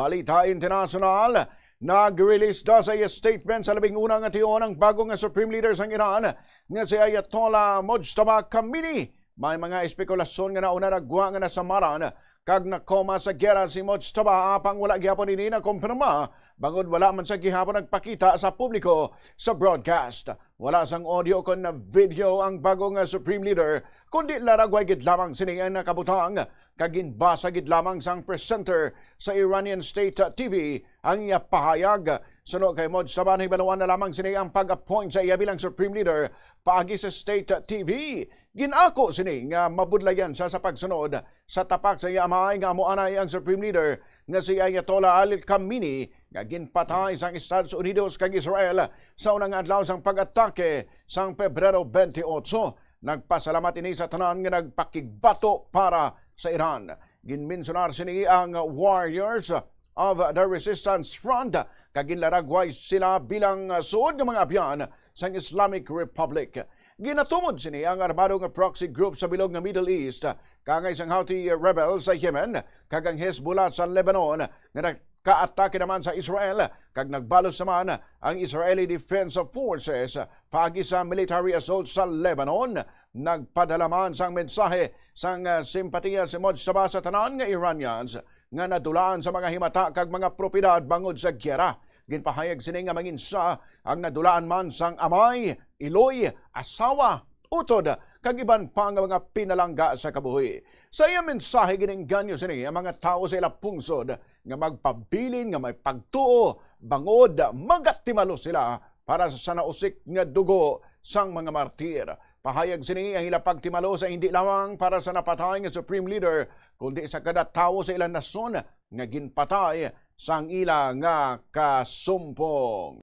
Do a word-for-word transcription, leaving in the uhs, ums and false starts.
Balita internasyonal, nag-release na sa iya statement sa labing una nga tion ang bago nga Supreme Leader sang Iran nga si Ayatollah Mojtaba Khamenei. May mga espekulasyon nga nauna nagwa nga nasamaran kag nakoma sa gera si Mojtaba, apang wala gihapon ini nakumpirma, bangod wala man sa gihapon nagpakita sa publiko sa broadcast. Wala sang audio kon video ang bago nga Supreme Leader, kundi laragway gid lamang sini ang nakabutang kag ginbasa gid lamang sang presenter sa Iranian State T V ang iya pahayag. Suno kay Mojtaba, nahibaluan na lamang sini ang pag-appoint sa iya bilang Supreme Leader paagi sa State T V. Gin-ako sini nga mabudlayan siya sa pagsunod sa tapak sa iya amay nga amo anay ang Supreme Leader nga si Ayatollah Ali Khamenei, nga ginpatay sang Estados Unidos kag Israel sa unang adlaw sang pag-atake sang Pebrero twenty-eight. Nagpasalamat ini sa tanan nga nagpakigbato para sa Iran. Ginmensionar sini ang Warriors of the Resistance Front, kag ginlaragway sila bilang, uh, suod nga mga abyan sang Islamic Republic. Ginatumod sini ang armado nga proxy group sa bilog nga Middle East, kaangay sang Houthi rebel sa Yemen kag ang Hezbollah sa Lebanon, nga nagkaatake naman sa Israel, kag nagbalos naman ang Israeli Defense Forces paagi sa military assault sa Lebanon. Nagpadala man sang mensahe sang, ah, simpatiya si Mojtaba sa tanan nga Iranians nga nadulaan sa mga himata kag mga propiedad bangod sa giyera. Ginpahayag sini nga manginsa ang nadulaan man sang amay, iloy, asawa, utod, kag iban pa nga mga pinalangga sa kabuhi. Sa iya mensahe, gin-engganyo sini ang mga tawo sa ila pungsod nga magpabilin nga may pagtuo, bangod magatimalo sila para sa nausik nga dugo sang mga martir. Pahayag sini ang ila pagtimalo sa hindi lamang para sa napatay nga Supreme Leader, kundi sa kada tawo sa ilang nasyon nga ginpatay sang ila nga kasumpong.